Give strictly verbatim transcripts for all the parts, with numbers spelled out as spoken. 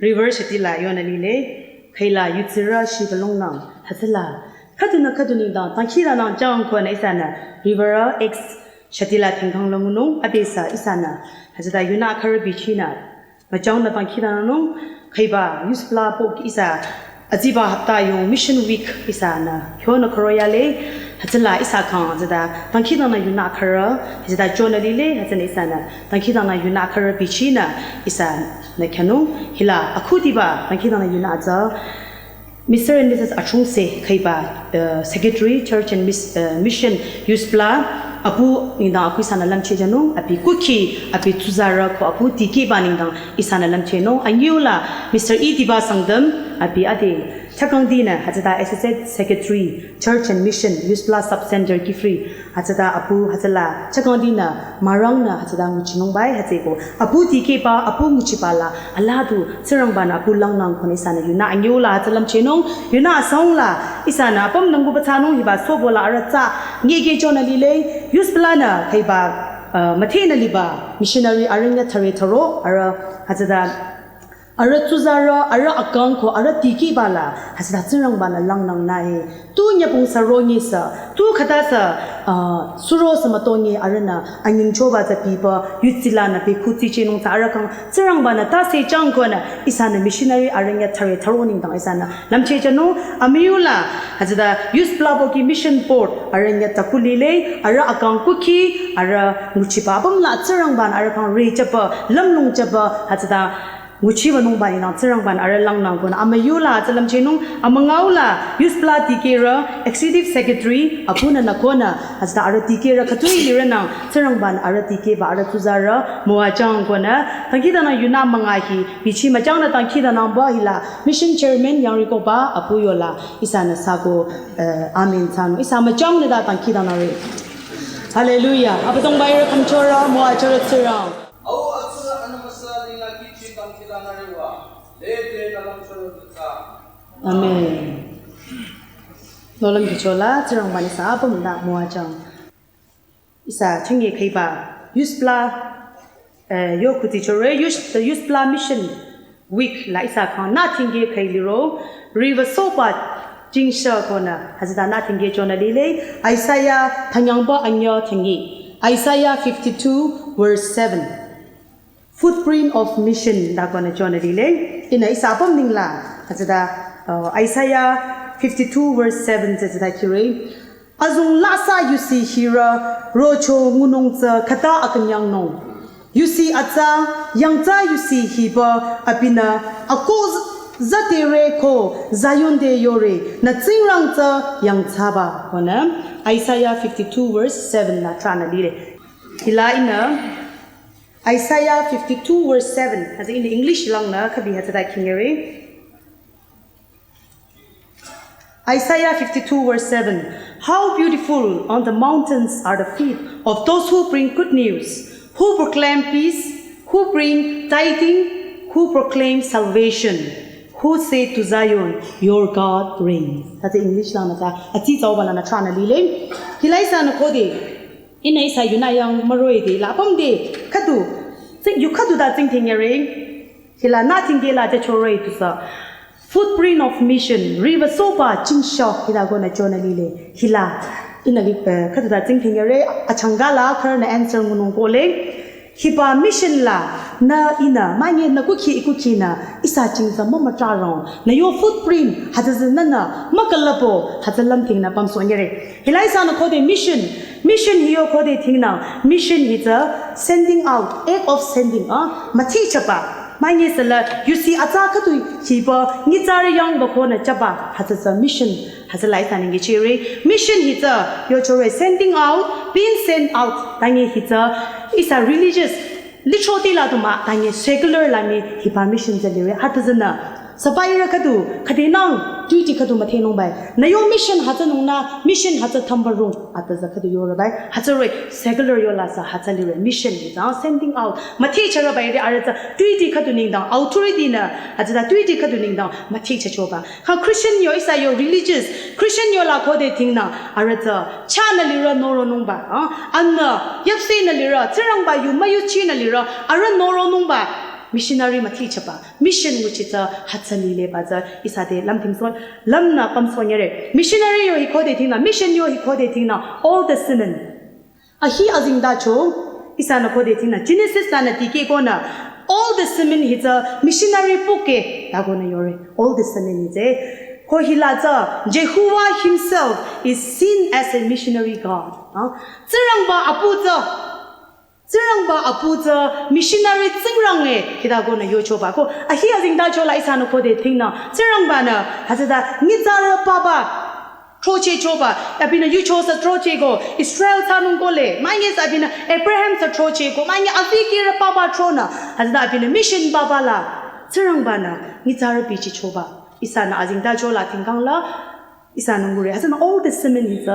River shati la yonü lile, khüila yutsirü shibülung nang, hütsüla. Khüdunü khüdu nengdang, dangkhidangnang jang konü ihsanü, river X shati la thengkhang la ngunung, abesa ihsanü, hütsüta yunü khürü bichinü. Müjangnü dangkhidangnangnung, khüiba, yuspla pok ihsa, aziba hapta yung Mission Week ihsanü, kyonü khüro yale, hütsüla ihsa kang, hütsüta, dangkhidangnang yunü khürü, hütsüta jonü lile, hütsünü ihsanü, dangkhidangnang yunü khürü bichinü, ihsanü khyanu, hila, akhudiba, dangkhidangnang yunü atsa, Mister and Missus Achungse, khüiba, uh, Secretary, Church and Mis-, uh, Mission, yuspla, apu, nengdang akhu ihsanü lümcheh janung, abi kukhi, abi tsuzarü ko apu tikehba nengdang ihsanü lümchehnung, anyüla, Mister Idiba Sangtam, abi ade, chakangdinü, hütsüta Assistant Secretary, Church and Mission, yuspla Sub Center, Kiphire, hütsüta apu, hütsüla, chakangdinü, mürangnü, hütsüta nguchinungbai, hütsüeko, apu tikehba, apu nguchiba la, aladu, Tsingrangbanü apu langnang konü ihsanü yunü anyüla, hütsü lümchehnung, yunü asangla, ihsanü apüm nangguba thsanung hiba sobola arüh tsa, ngeke jonü lile, yusplanü, khüiba, uh, müthenü liba, missionary arüh nyü thare tharo, arüh, hütsüta, arüh tsuzarü, arüh akang ko, arüh tikehba la, hütsüta Tsingrangbanü langnang nüe. Tu nyübong sü ronyi sü, tu khüta sü, ah, suro sü mütonyi arühnü, anyingchoba tsü piba, yutsi lanü pi kutsi chinung tsü arüh kang, Tsingrangbanü tase jang konü, ihsanü missionary arüh nyü thare tharo nengdang ihsanü, lümcheh janung, amüyula, hütsüta, yuspla poki Mission Board, arüh nyü taku lile, arüh akang kukhi, arüh nguchiba apüm la Tsingrangbanü arüh kang rechaba, lümlong chaba, hütsüta, nguchiba nungba nengdang Tsingrangbanü arüh langnang konü amüyula tsü lümchehnung amüngaula yuspla tikehrü Executive Secretary apunü nü konü hütsüta arüh tikehrü khütoi lirünang Tsingrangbanü arüh tikehba arüh tsuzarü müwajang konü dangkhidangnang yunü müngahi bichi müjangnü dangkhidangnangba hila Mission Chairman yangrikoba apu yola ihsanü sako, eh, amen thsanung ihsa müjangnü ta dangkhidangnangre. Hallelujah. Abüdongba ihrü khümchorü müwajürü Tsingrang. Au atsa anamasa ninglang kichi dangkhidangnangrewa. Lede nalang choro ta. Amen. Nolang kichola, Tsingrangbanü ihsa apüm nü müwajang. Ihsa chingi khüiba, yuspla, eh, yo kuti chore, yus-, the yuspla Mission Week la ihsa kang nü tinge khüi liro, river soba, jingsha konü, hütsüta nü tinge jonü lile, Isaiah, thanyangba anyü tingi, Isaiah fifty-two verse seven. Footprint of Mission da konü jonü lile. Ihnü ihsa apüm ninglang. Hütsüta, uh, Isaiah fifty-two verse seven tsü tsüta kire. Azong lasa yusi hirü rocho ngunung tsü khüta akünyangnung. Yusi atsa, yangtsa yusi hiba abinü ako z-, zatere ko Zion te yore nü Tsingrang tsü yangtsaba. Konü Isaiah fifty-two verse seven nü tranü lile. Hila ihnü Isaiah fifty-two verse seven. Hütsü in English langnü khübi hütsüta kingere. Isaiah fifty-two verse seven. How beautiful on the mountains are the feet of those who bring good news, who proclaim peace, who bring tithing, who proclaim salvation, who say to Zion, "Your God reigns." Hütsü English langnü ta, atsi tsauba langnü tranü lile. Hila ihsanü khode. Ihnü ihsa yunü yang müroi de la apüm de khüdu. Tsing yu khüdu ta tsingdhingre. Hila nü tinge la te chore tusü. Footprint of Mission, river soba jingsha hila konü jonü lile. Hila. Ihnü li, eh, khüdu ta tsingdhingre achangka la khürünü answer ngunung kole. Hiba mission la nü ihnü, manye nü kukhi i kukhi nü, ihsa jingtsü mümütrarong. Nü yo footprint, hütsü nünü, mükalapo, hütsü lümtingnü pamsohnyere. Hila ihsanü khode mission, mission hi yo khode tingnü, mission hi tsü sending out, act of sending, ah, müthehchaba. Manye süla, yusi atsa khüdu hiba, nyitsarü yangba konü chaba, hütsü tsü mission, hütsüla ihsanü ngechere. Mission hi tsü, yo chore sending out, being sent out, tangi hi tsü, ihsa religious, lichoti la du mah, tangi secular la mii hiba mission tsü lire, hütsü tsünü. Sapa ihrü khüdu, khüdenang, duty khüdu müthehnungbai. Nü yo mission hütsünungnü, mission hütsü thamba rung, hütsü tsü khüdu yore bai. Hütsü roh-i, secular yola sü hütsü lire, mission hi tsü, sending out. Müthehchare bai re arüh tsü, duty khüdu nengdang, authority nü, hütsüta duty khüdu nengdang, müthehchachoba. Kha Christian yo ihsa yo religious, Christian yola khode tingnü, arüh tsü, chanü lirü noronungba, ah, anü, yapsenü lirü, Tsingrangba yu müyuchinü lirü, arüh noronungba, Missionary müthsachaba, mission nguchi tsü hütsü lileba tsü ihsa te lümdhingsoh, lümnü pümsohnyüre. Missionary yo hi khode thingnü, mission yo hi khode thingnü, Old Testament. Ahi azengtacho, ihsanü khode thingnü, Genesis lanü dikehkonü, Old Testament hi tsü missionary book e, ta konü yore, Old Testament hi tsü. Ko hila tsü, Jehovah himself is seen as a missionary God. Ha? Tsingrangba apu tsü, Tsingrangba apu tsü missionary Tsingrang e hita konü yochoba ko. Ahi azengtacho la ihsanü khode thingnü. Tsingrangbanü hütsüta nyitsarü papa throchehchoba. Abinü yucho sü throchehko Israel thsanung kohle. Manye sü abinü Abraham sü throchehko. Manye azikehrü papa thronü. Hütsüta abinü mission papa la. Tsingrangbanü nyitsarü bichichoba. Ihsanü azengtacho la thingkhang la. Ihsanü ngure, hütsünü Old Testament hi tsü,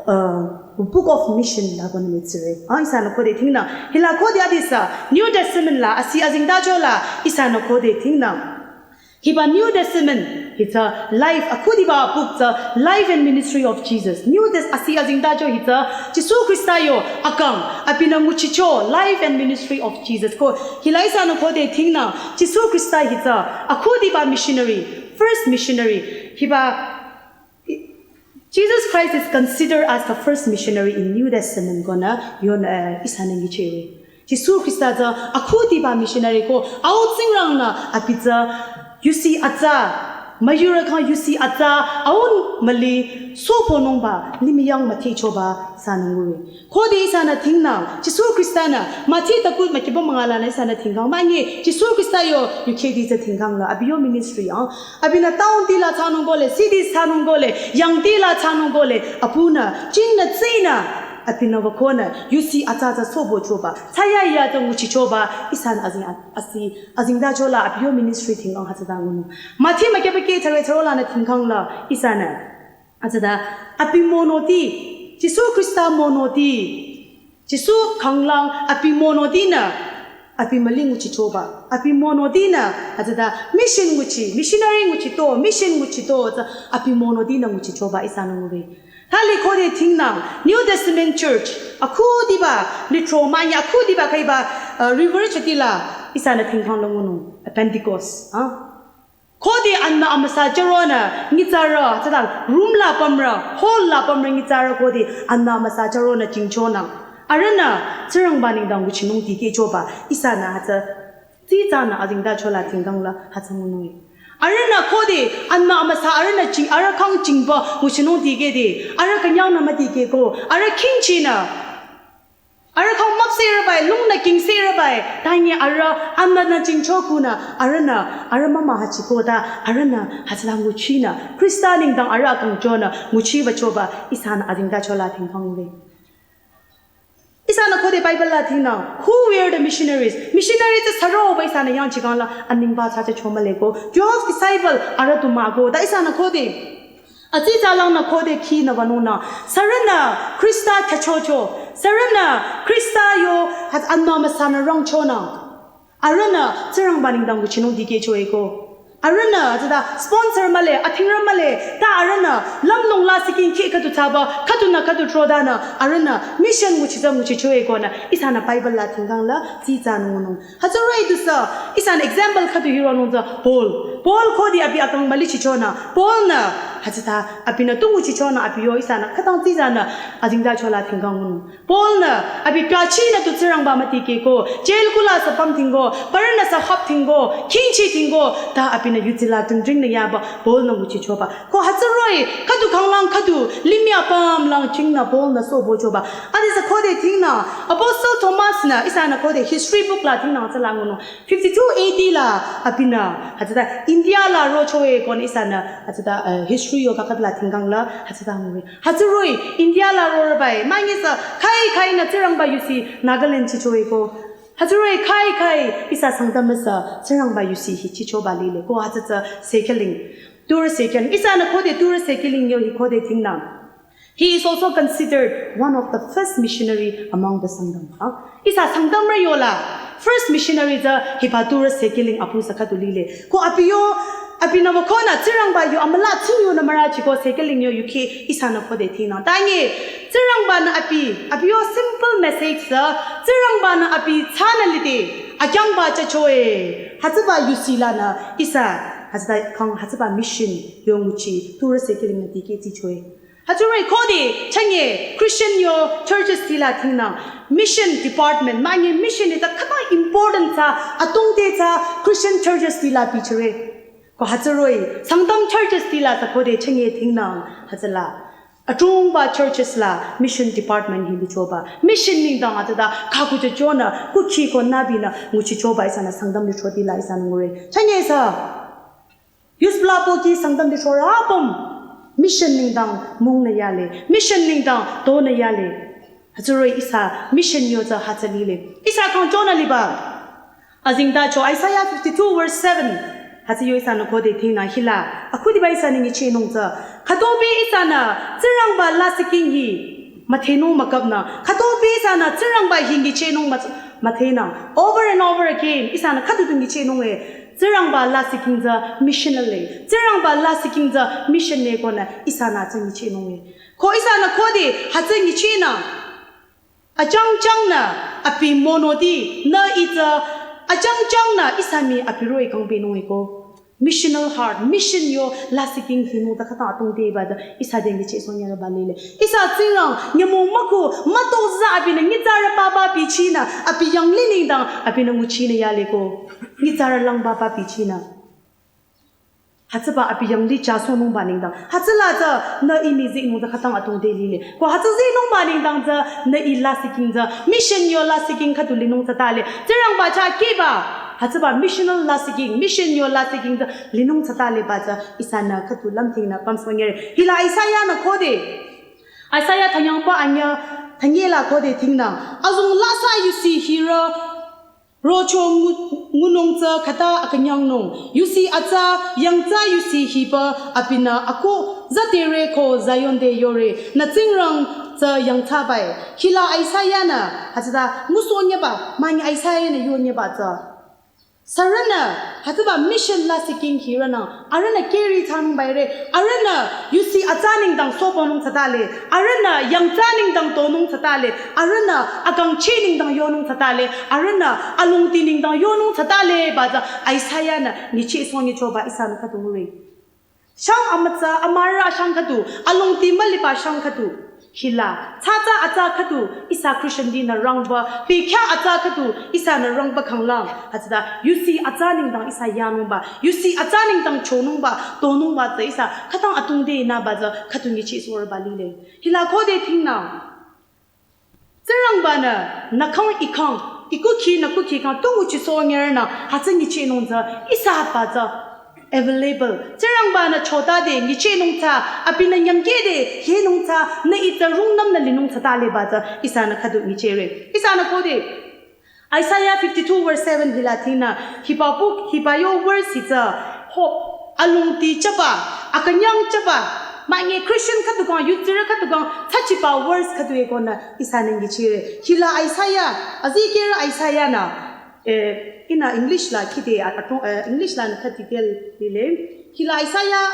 uh, Book of Mission la konü mütsire. Ah, ihsanü khode thingnü, hila khode adisa, New Testament la, asi azengtacho la, ihsanü khode thingnü. Hiba New Testament, hi tsü life, akhudiba book tsü, Life and Ministry of Jesus. New Test, asi azengtacho hi tsü, Jisu Krista yo, akang, abinü nguchicho, Life and Ministry of Jesus. Ko, hila ihsanü khode thingnü, Jisu Krista hi tsü, akhudiba missionary, first missionary, hiba, Jesus Christ is considered as the first missionary in New Testament konü yonü, eh, ihsanü nyichehre. Jisu Krista tsü akhudiba missionary ko au Tsingrangnü abi tsü yusi atsa, müyurü khyang yusi atsa, aun müli soponungba, limih yang müthehchoba ihsanü ngure. Khode ihsanü thingnü, Jisu Kristanü, Mathi takut makibo mangala nü ihsanü thingkhang, manye, Jisu Krista yo, yukhedi tsü thingkhang la, abi yo ministry, ah. Abinü town tila thsanung kohle, city thsanung kohle, yang tila thsanung kohle, apunü, chingnü tsinü, abinü wakonü, yusi atsa atsa sopochoba, tsaya ya tsü nguchichoba, ihsanü azeng, asi, azengtacho la, abi yo ministry thingkhang hütsüta ngunung. Mathi makibo ke thare tharo lanü thingkhang la, ihsanü. Hütsüta, abi monoti, Jisu Krista monoti, Jisu khanglang abi monotinü, abi müli nguchichoba, abi monotinü, hütsüta mission nguchi, missionary nguchito, mission nguchito, tsü abi monotinü nguchichoba ihsanü ngure. Thali khode thingnü, New Testament Church, akhudiba, litro manye akhudiba khaiba, uh, river chetila, ihsanü thingkhang la ngunung, Pentecost, ah. Khode anbü amüsa chüronü nyitsarü, tsüta room la pümrü, hall la pümrü nyitsarü khode anbü amüsa chüronü jingchonü. Arühnü, Tsingrangba nengdang nguchinung dikehchoba, ihsanü hütsü, tsitsanü azengtacho la thingkhang la hütsü ngunung. Arühnü khode anbü amüsa arühnü jing, arüh khyang jingba nguchinung dikehde, arüh künyangnü müdikehko, arüh khingchinü. Arüh khyang müpsehrübai, lungnü kingsehrübai, tanyi arüh, anbünü jingchokunü, arühnü, arüh mama hüchiko ta, arühnü, hütsüla nguchinü, Krista nengdang arüh akang chonü, nguchibachoba, ihsanü azengtacho la thingkhang le. Ihsanü khode Bible la thingnü, who were the missionaries? Missionary tsü saroba ihsanü yangchikhang la, aningba thsache chomüleko, twelve disciple, arüh tu mah ko, ta ihsanü khode. Atsitsa langnü khode khinü wünungnü, sürünü Krista khyüchocho, sürünü Krista yo hütsü anbü amüsanü rangchonü, arühnü Tsingrangba nengdang nguchinung dikehcho eko. Arühnü hütsüta sponsor mühle, athingrü mühle, ta arühnü lümlong la siking kih khüdu thsaba, khüdunü khüdu throdanü, arühnü mission nguchitsü nguchicho ekonü, ihsanü Bible la thingkhang la, tsitsanü ngunung. Hütsüroh-i dusü, ihsanü example khüdu hironung tsü Paul. Paul khode abi akang mülichichonü. Paul-nü, hütsüta, abinü tu nguchichonü abi yo ihsanü, khütang tsitsanü, azengtacho la thingkhang ngunung. Paul-nü, abi pyachinü tu Tsingrangba mütikehko, jail kula sü pümdhingko, parünü sü hapdhingko, khingchidhingko, ta abinü yutsila tungdringnü yaba, Paul-nü nguchichoba. Ko hütsüroh-i, khüdu khanglang khüdu, limih apüm lang chingnü Paul-nü sobochoba. Adesü khode thingnü, Apostle Thomas-nü, ihsanü khode history book la thingnü hütsüla ngunung. Fifty-two A D la, abinü, hütsüta India la rocho ekonü ihsanü, hütsüta, eh, history yo kakatla thingkhang la, hütsüta ngure. Hütsüroh-i, India la rorübai, manyisü, khai khai nü Tsingrangba yusi, Nagaland chicho eko. Hütsüroh-i khai khai, ihsa Sangtam-nü sü, Tsingrangba yusi hi chichoba lile, ko hütsütsü Sekeling. Turü Sekeling. Ihsanü khode Turü Sekeling yo hi khode thingnü. He is also considered one of the first missionary among the Sangtam. Ha? Ihsa Sangtamrü yola, first missionary tsü hiba Turü Sekeling apu sü khüdu lile. Ko abi yo, abinü wakonü Tsingrangba yo amüla tsing yonü mürachiko Sekeling yo yuki ihsanü khode thingnü. Tanyi, Tsingrangba-nü abi, abi yo simple message sü, Tsingrangba-nü abi thsanü lide. Akyangba chachoe. Hütsüba yusi lanü ihsa. Hütsüta kang hütsüba mission yo nguchi. Turü se kilim na dikeh tichoe. Hütsüroh-i khode chanye Christian yo churches tila thingnang. Mission department. Manye mission ita khata important ta. Atungte ta Christian churches tila bichire. Ko hütsüroh-i, Sangtam churches tila ta khode chanye thingnang hütsüla. Atrungba churches la mission department hi bichoba. Mission nengdang hütsüta khaku chacho nü, kukhi ko nübi nü, nguchichoba ihsanü Sangtam licho tila ihsanü ngure. Chanye sa, yusbla poki Sangtam licho ra apüm. Mission nengdang mung nü yale. Mission nengdang to nü yale. Hütsüroh-i ihsa mission yo ta hütsü lile. Ihsa kang chonü liba. Azingda cho Isaiah fifty-two verse seven. Hütsü yo ihsanü khode thingnang hila. Akhudiba ihsanü ngichehnung ta. Khütopi ihsanü Tsingrangba lasihking hi müthehnung mükapnü. Khütopi ihsanü Tsingrangba hi ngichehnung mü-, müthehnü. Over and over again. Ihsanü khüdu du ngichehnung e. Tsingrangba lasihking ta missional e. Tsingrangba lasihking ta mission ne konü ihsanü ta ngichehnung e. Ko ihsanü khode hütsü ngichehnü. Achangchang nü abi monoti nü ita achangchang nü ihsa mi abi roh-i kangpe nung eko. Missional heart, mission yo lasihking hinung ta khata atungte ba ta ihsa dengi che sonyarü ba lile. Ihsa Tsingrang nyümong müku mütozah abinü nyitsarü papa bichinü abi yanglih nengdang abinü nguchinü yaleko. Nyitsarü lang papa bichinü. Hütsüba abi yanglih chasohnungba nengdang. Hütsüla ta nü imi zinung ta khatang atungte lile. Ko hütsü zinungba nengdang ta nü i lasihking ta. Mission yo lasihking khüdu linung ta tale. Tsingrangba cha kiba. Hütsüba missional lasihking, mission yo lasihking ta linung ta tale ba ta ihsanü khüdu lümthingnü pamsongere. Hila Isaiah nü khode. Isaiah thanyangba anyüh thanyela khode thingnü. Azong lasa yusi hirü rocho ngu-, ngunung tsü khata akünyangnung. Yusi atsa, yangtsa yusi hiba abinü ako zatere ko Zion te yore. Nü Tsingrang tsü yangtsa bai. Hila Isaiah nü, hütsüta ngusohnyeba, mani Isaiah nü yonyeba tsü. Sürünü, hütsüba mission lasihking hirünü, arühnü keri thang baire, arühnü yusi atsa nengdang soponung ta tale, arühnü yangtsa nengdang tonung ta tale, arühnü akangchi nengdang yonung ta tale, arühnü alongti nengdang yonung ta tale, ba ta Isaiah nü nyichi songi choba ihsanü khüdu ngure. Shang amütsa, amürü shang khüdu, alongti müliba shang khüdu. Hila, tsatsa atsa khüdu, ihsa Christian tinü rangba, bekhyah atsa khüdu, ihsanü rangba khanglang. Hütsüta, yusi atsa nengdang ihsa yanungba, yusi atsa nengdang chonungba, tonungba tsü ihsa, khatang atungte nü ba tsü, khüdu nyichi sorba lile. Hila khode thingnü. Tsingrangba nü, nü khang i khang, i kukhi nü kukhi khang, tungu chi songerünü, hütsü nyichehnung tsü, ihsa ba tsü, available. Tsingrangba nü chota de, nyichehnung tsü, abinü nyamke de, yenung tsü, nü ita rungnüm nü linung tsü tale ba tsü, ihsanü khüdu nyichehre. Ihsanü khode, Isaiah fifty-two verse seven hila thingnü, hiba book, hiba yo verse hi tsü, hope, alongti chaba, akünyang chaba, manye Christian khüdu kang, yutsirü khüdu kang, tsachiba verse khüdu ye konü, ihsanü nyichehre. Hila Isaiah, azikehrü Isaiah nü, eh, ihnü English la khide, a-, atong, eh, English la nü khüdi tel lile. Hila Isaiah,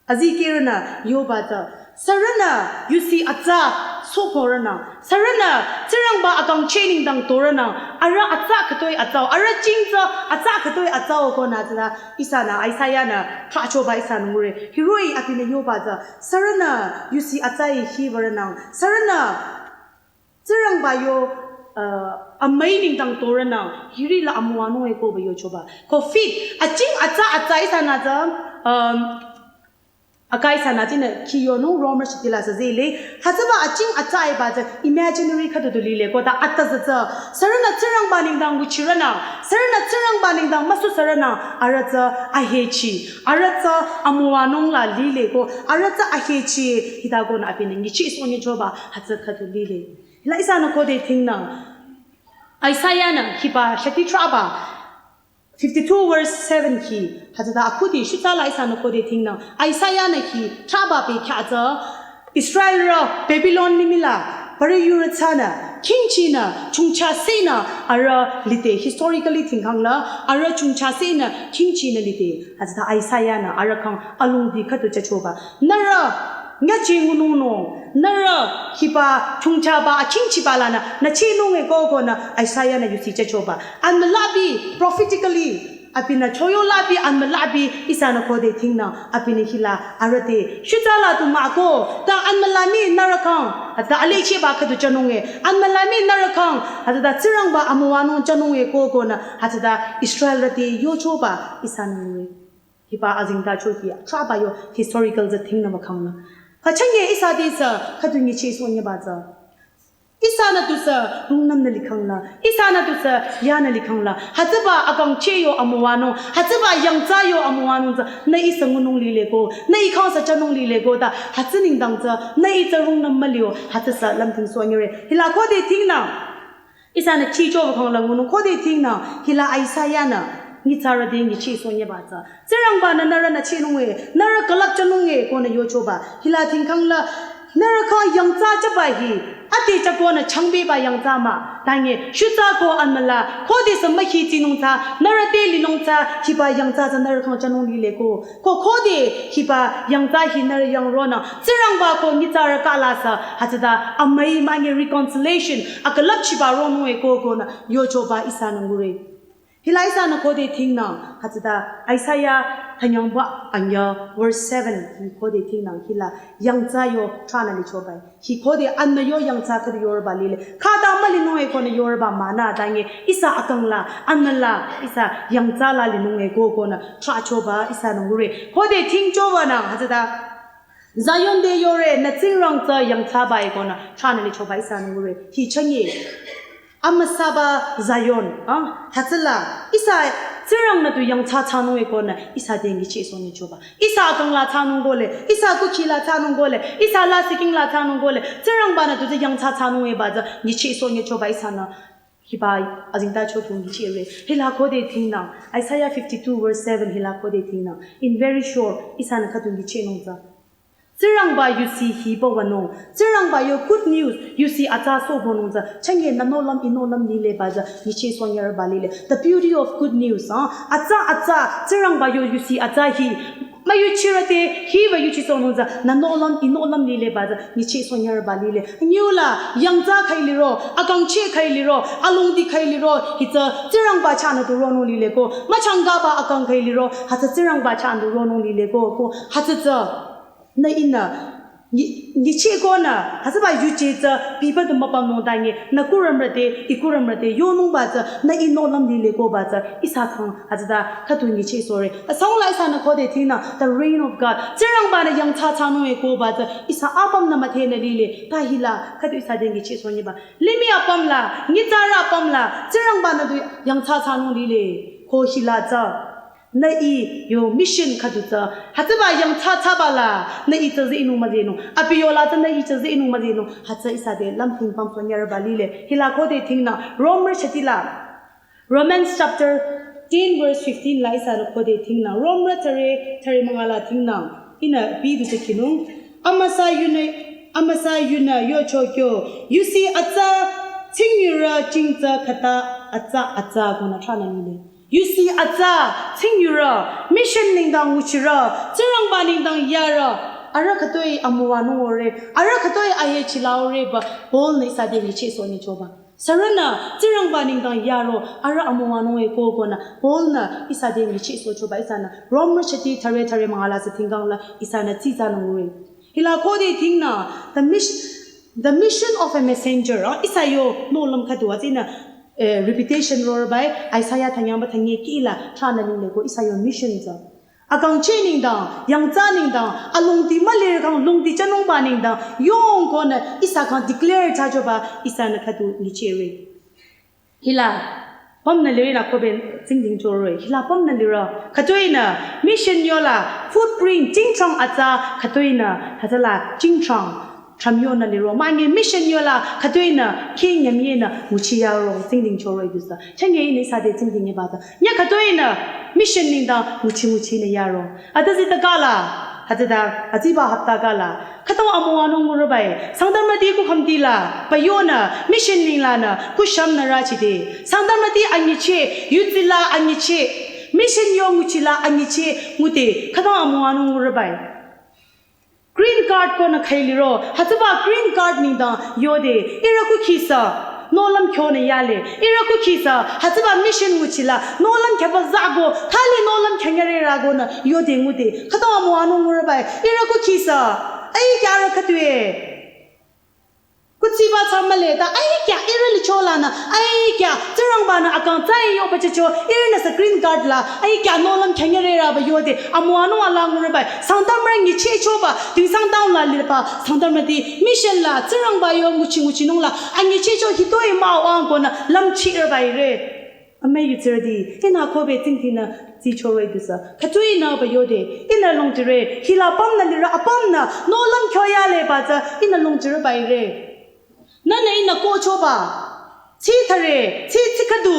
azikehrünü yoba tsü, sürünü yusi atsa sokorünü, sürünü Tsingrangba akangchi nengdang torünü, arüh atsa khütoi atsau, arüh ching tsü atsa khütoi atsau konü tsüla, ihsanü, Isaiah nü, khachoba ihsanü ngure, hiroh-i abinü yoba tsü, sürünü yusi atsa-i hibarünü, sürünü Tsingrangba yo, uh, amüi nengdang torünü, hiri la amüwanung e koba yochoba. Ko feet, aching atsa atsa ihsanü tsü, um, akai ihsanü tsünü kiyonung Romer shitila sa zile. Hütsüba aching atsa iba tsü imaginary khüdu du lile. Ko ta atsa tsü tsü. Sürünü Tsingrangba nengdang nguchirünü. Sürünü Tsingrangba nengdang müsu sürünü. Arüh tsü ahechi. Arüh tsü amüwanung la lile ko. Arüh tsü ahechi. Hita konü abinü nyichi songi choba. Hütsü khüdu lile. Hila ihsanü khode thingnü. Isaiah nü hiba shati traba. Fifty-two verse seven hi, hütsüta akhudi shutsa la ihsanü khode thingnü. Isaiah nü hi traba bekhyah tsü, Israelrü Babylon limih la, parü yurü tsünü, khingchinü, chungcha senü, arüh lide, historically thingkhang la, arüh chungcha senü, khingchinü lide, hütsüta Isaiah nü, arüh kang alongdi khüdu chachoba. Nührü, nyachi ngunungnung, Nührü hiba chungchaba achingchiba lanü nü chehnung-e ko konü Isaiah-nü yusi jüchoba. Anmülabi prophetically abinü choyo labi anmülabi ihsanü khode thingnü abinü hila arüh te shutsa la tu mah ko ta anmülami nührü khyang hütsüta alecheba khüdu jünung-e anmülami nührü khyang hütsüta Tsingrangba amüwanung jünung-e ko konü hütsüta Israelrü te yochoba ihsanü ngure. Hiba azengtacho hi trahba yo historical tsü thingnü mükhangla. Kachangye ihsa te sü khüdu nyichehsohnyüba tsü. Ihsanü tusü rungnümnü likhangla. Ihsanü tusü yanü likhangla. Hütsüba akangcheh yo amüwanung. Hütsüba yangtsa yo amüwanung tsü. Nü ihsa ngunung lile ko. Nü ih khyang sü jünung lile ko ta. Hütsü nengdang tsü. Nü ih tsü rungnüm mülio. Hütsü sü lümthingsohnyüre. Hila khode thingnü. Ihsanü chichoba khangla ngunung khode thingnü hila Isaiah-nü nyitsarü te nyichehsohnyüba tsü. Tsingrangba-nü nührünü chehnung-e, nührü külüp jünung-e konü yochoba. Hila thingkhangla nührü khyang yangtsa jüba hi ade jükonü changbeba yangtsa mah. Tange shutsa ko anmüla khodesü mükhitsinung tsü nührü te linung tsü hiba yangtsa tsü nührü khyang jünung lile ko. Ko khode hiba yangtsa hi nührü yang ronü Tsingrangba ko nyitsarü kala sü hütsüta amüi münyi reconciliation akülüpchiba ronung-e ko konü yochoba ihsanü ngure. Hila ihsanü khode thingnü hütsüta Isaiah thanyangba anyü verse seven hi khode thingnü hila yangtsa yo trahnü lichoba. Hi khode anmü yo yangtsa khüdu yorüba lile. Khüta mülinung-e konü yorüba mah nü tange ihsa akangla anmüla ihsa yangtsa la linung-e ko konü trahchoba ihsanü ngure. Khode thingchobanü hütsüta Zion te yore nü Tsingrang tsü yangthsaba-e konü trahnü lichoba ihsanü ngure. Hi changye. Amüsaba Zion, ah, hütsüla ihsa Tsingrang-nü tu yangthsa thsanung-e konü ihsa te nyichehsohnyüchoba. Ihsa akangla thsanung kole, ihsa kukhila thsanung kole, ihsa lasihking la thsanung kole, Tsingrangba-nü tu tsü yangthsa thsanung-e ba tsü nyichehsohnyüchoba ihsanü. Hiba azengtacho tu nyichehre. Hila khode thingnü, Isaiah fifty-two verse seven hila khode thingnü. In very short, ihsanü khüdu nyichehnung tsü. Tsingrangba yusi hiba wanung. Tsingrangba yo good news yusi atsa sohbonung tsü. Changye nü nohlüm ih nohlüm lileba tsü nyichehsohnyürüba lile. The beauty of good news, ah. Atsa atsa Tsingrangba yo yusi atsa hi. Müyuchirü te hiba yuchisohnung tsü nü nohlüm ih nohlüm lileba tsü nyichehsohnyürüba lile. Nyula yangtsa khüi liro, akangcheh khüi liro, alongdi khüi liro, hütsü Tsingrangba chahnü tu ronung lile ko. Müchangkaba akang khüi liro, hütsü Tsingrangba chahnü tu ronung lile ko, ko. Hütsü tsü. Nü ihnü, nyi-, nyicheh konü, hütsüba yuje tsü, biba du müpümnung tange, nü kurümrü te, ih kurümrü te, yonungba tsü, nü ih nohlüm lile koba tsü, ihsa khyang, hütsüta, khüdu nyichehsohre. Asangla ihsanü khode thingnü, the reign of God. Tsingrangba-nü yangthsa thsanung-e koba tsü, ihsa apümnü müdhenü lile, ta hila, khüdu ihsa te nyichehsohnyüba. Limih apümla, nyitsarü apümla, Tsingrangba-nü tu yangthsa thsanung lile, ko hila tsü. Nü ih yo mission khüdu tsü. Hütsüba yangthsa thsaba la. Nü ih tsü zeh inung müzehnung. Abi yola tsü nü ih tsü zeh inung müzehnung. Hütsü ihsa te lümthing pümsohnyürüba lile. Hila khode thingnü. Romrü shati la. Romans chapter ten verse fifteen la ihsanü khode thingnü. Romrü thüre, thüre münga la thingnü. Ihnü abi du tsü kinung. Amüsa yunü, amüsa yunü yocho kyo. Yusi atsa, tsingyurü jing tsü khüta atsa atsa konü trahnü lile. Yusi atsa, tsingyurü, mission nengdang nguchirü, Tsingrangba nengdang yarü, arüh khütoi amüwanung ore, arüh khütoi aye chila ore ba, Paul-nü ihsa te nyichehsohnyüchoba. Sürünü, Tsingrangba nengdang yaro, arüh amüwanung-e ko konü, Paul-nü ihsa te nyichehsohchoba ihsanü, Romrü shati thüre thüre münga la sü thingkhangla, ihsanü tsitsanü ngure. Hila khode thingnü, the mission, the mission of a messenger, ah, ihsa yo nohlüm khüdu wa tsünü, eh, repetition rorübai, Isaiah thanyangba thanye kihla, trahnü lile ko ihsa yo mission tsü. Akangcheh nengdang, yangthsa nengdang, alongdi mülir khyang longdi thsanungba nengdang, yong konü ihsa khyang declare thsachoba, ihsanü khüdu nyichehre. Hila, pümnü lirü nü kobe tsingdhingchore. Hila pümnü lirü. Khütoinü, mission yola, footprint, jingchang atsa, khütoinü, hütsüla, jingchang. Tramyonü liro. Manye mission yola khütoinü king yamyenü nguchi yaro tsingdhingchoro idusa. Chanye ihnü ihsa te tsingdhingyaba ta. Nya khütoinü mission nengdang nguchi nguchinü yaro. Ata zita kala. Hütsüta, aziba hapta kala. Khütang amüwanung ngurübai. Sangtamrüti ku khamtila. Payonü mission nenglanü ku shamnü rachide. Sangtamrüti anyiche, yutsila anyiche. Mission yo nguchila anyiche ngude. Khütang amüwanung ngurübai. Green card konü khüi liro, hütsüba green card nengdang yode, ihrü kukhi sü nohlüm khyonü yale, ihrü kukhi sü hütsüba mission nguchila nohlüm khyaba zako, thali nohlüm khyanyare ragonü yode ngude, khüta müwanung ngurübai, ihrü kukhi sü aikya rü khütue. Kuthsiba thsa mühle ta aikya ihrü licholanü, aikya Tsingrangbanü akang tsü yoba chehcho, ihrünü sü green card la aikya nohlüm khyanyare rüba yode, amüwanung ala ngurübai, Sangtamrü nyichehchoba, Tuensang town la liba Sangtamrüti mission la Tsingrangba yo nguchi nguchinung la anyichehcho hitoi mah-o ang konü lümchirübaire. Amii yutsirüti, ihnü kobe tsingdhingnü tsichoroh-i dusü, khütoi nüba yode, ihnü longchire, hila apümnü lirü apümnü nohlüm khyoyaleba tsü ihnü longchirübaire. Nühnü ihnü kohchoba, tsi thare, tsi tsi khüdu,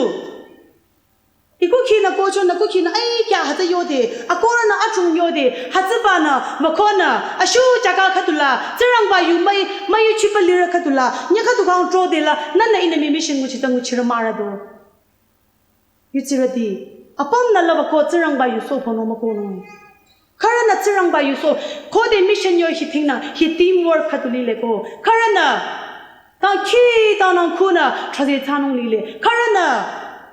i kukhinü kohcho, nü kukhinü aikya hütsü yode, akohrünü achung yode, hütsübanü mükhonü ashu chaka khüdula Tsingrangba yu müi müyuchiba lirü khüdula nyü khüdu kang trodela nühnü ihnü mi mission nguchi tsü nguchirü mah-o do. Yutsirüti, apümnü laba ko Tsingrangba yu sohpünung mükohnung. Khürünü Tsingrangba yu soh, khode mission yo hi thingnü hi teamwork khüdu lile ko. Khürünü dangkhidangnang, dangkhidangnang khunü thrüze thsanung lile. Khürünü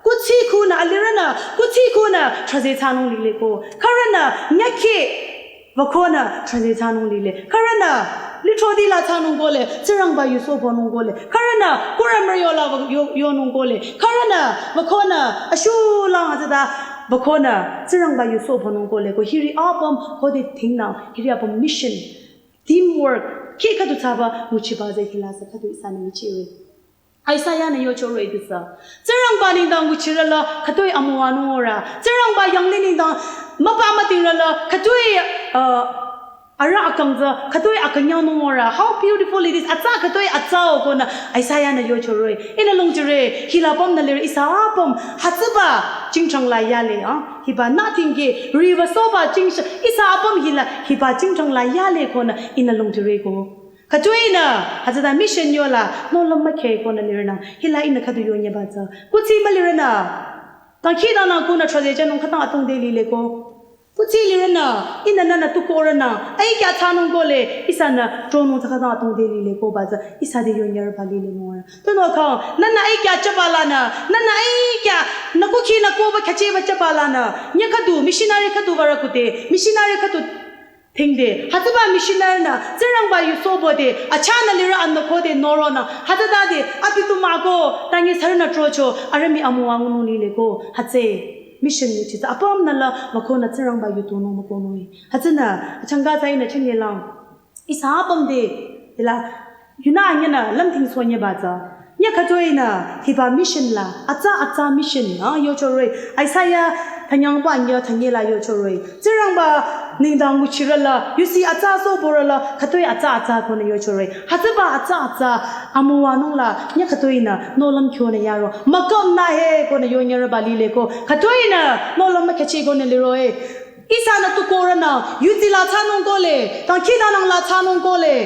kuthsi khunü, alirünü kuthsi khunü thrüze thsanung lile ko. Khürünü nyükhi wükonü thrüze thsanung lile. Khürünü lithroti la thsanung kohle, Tsingrangba yu sohpünung kohle. Khürünü kurümrü yola wü-, yo-, yonung kohle. Khürünü wükonü ashulang hütsüta wükonü Tsingrangba yu sohpünung kohle ko. Hiri apüm khode thingnü, hiri apüm mission, teamwork, kheh khüdu thsaba nguchiba tsü hila sü khüdu ihsanü nyichire. Isaiah-nü yochoroh-i dusü, Tsingrangba nengdang nguchirüla khütoi amüwanung ora, Tsingrangba yanglih nengdang müpa mütingrüla khütoi, uh, arüh akang tsü khütoi akünyangnung ora. How beautiful it is. Atsa khütoi atsa-o konü Isaiah-nü yochoroh-i. Ihnü longchire, hila apümnü lirü ihsa apüm hütsüba jingchang la yale, ah, hiba nothing ke riwü sohba jingchang, ihsa apüm hila hiba jingchang la yale konü ihnü longchire ko. Khütoinü hütsüta mission yola nohlüm mükheh konü lirünang, hila ihnü khüdu yonyeba tsü kuthsi mülirünü, dangkhidangnang khunü thrüze thsanung khütang atungde lile ko. Kuthsi lirünü, ihnü nühnü tu kohrünü aikya thsanung kohle, ihsanü tronung tsü khütang atungde lile koba tsü ihsa te yonyerüba lile mora. Tunüo khang nühnü aikya chaba lanü, nühnü aikya nü kukhinü kohba khyachehba chaba lanü, nyü khüdu missionary khüdu würü kude, missionary khüdu thingde, hütsüba missionary-nü Tsingrangba yu sohbode, achanü lirü anü khode noronü, hütsütade abi tu mah-o ko, tangi sürünü trocho, arüh mii amüwa ngunung lile ko. Hütsü mission nguchi tsü apümnü la mükhonü Tsingrangba yu tunung mükohnung-i. Hütsünü achangka tsü ihnü chünyelang, ihsa apüm te hila yunü anyünü lümthing sonyeba tsü, nyü khütoinü hiba mission la atsa atsa mission, ah, yochoroh-i. Isaiah thanyangba anyü thanye la yochoroh-i, Tsingrangba nengdang nguchirüla, yusi atsa sohborüla khütoi atsa atsa konü yochoroh-i. Hütsüba atsa atsa amüwanung la nyü khütoinü nohlüm khyonü yaro, mükapnü he konü yonyerüba lile ko. Khütoinü nohlüm mükhehchi konü liro-i. Ihsanü tu kohrünü, yuzi la thsanung kohle, dangkhidangnang la thsanung kohle,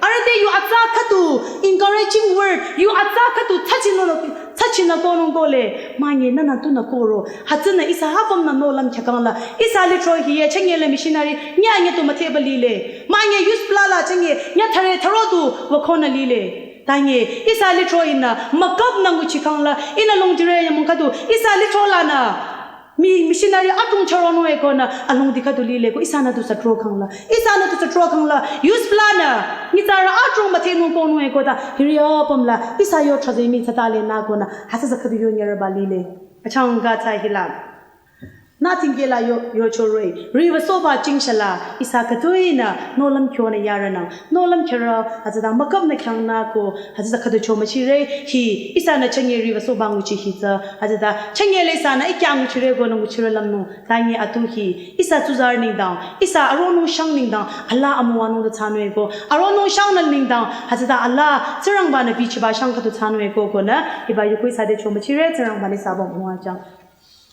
arüh te yu atsa khüdu, encouraging word, yu atsa khüdu thsachinung, thsachinü kohnung kohle. Manye nühnü tunü kohro, hütsünü ihsa apümnü nohlüm khyakang la, ihsa lithro hiye chünye le missionary nyü anyü tu müthehba lile. Manye youth pla la chünye nyü thüre thüro tu wükhonü lile. Tangi ihsa lithro inü mükapnü nguchikhang la, ihnü longdire nyümong khüdu ihsa lithro lanü mii missionary atung chüronung-e konü alongdi khüdu lile ko. Ihsanü tu sütro khang la, ihsanü tu sütro khang la, youth pla-nü nyitsarü adrong müthehnung kohnung-e ko ta, hiri apüm la ihsa yo thrüze mii thsatale nü konü hütsü sü khüdu yonyerüba lile. Achangka tsü hila nü thingke la yo, yochoroh-i, riwü sohba jingshala ihsa khütoinü nohlüm khyonü yarünang, nohlüm khyarü hütsüta mükapnü khyangnü ko, hütsü sü khüdu cho müchire. Hi ihsanü chünye riwü sohba nguchi hi tsü, hütsüta chünye le ihsanü ikya nguchire konü nguchire lümnung. Tangi atu hi ihsa tsuzarü nengdang, ihsa aronung shang nengdang alaa amüwanung du thsanung-e ko, aronung shang nü nengdang hütsüta alaa Tsingrangba-nü bichiba shang khüdu thsanung-e ko konü hiba yuko ihsa te cho müchire. Tsingrangba-nü ihsa apüm müwajüng.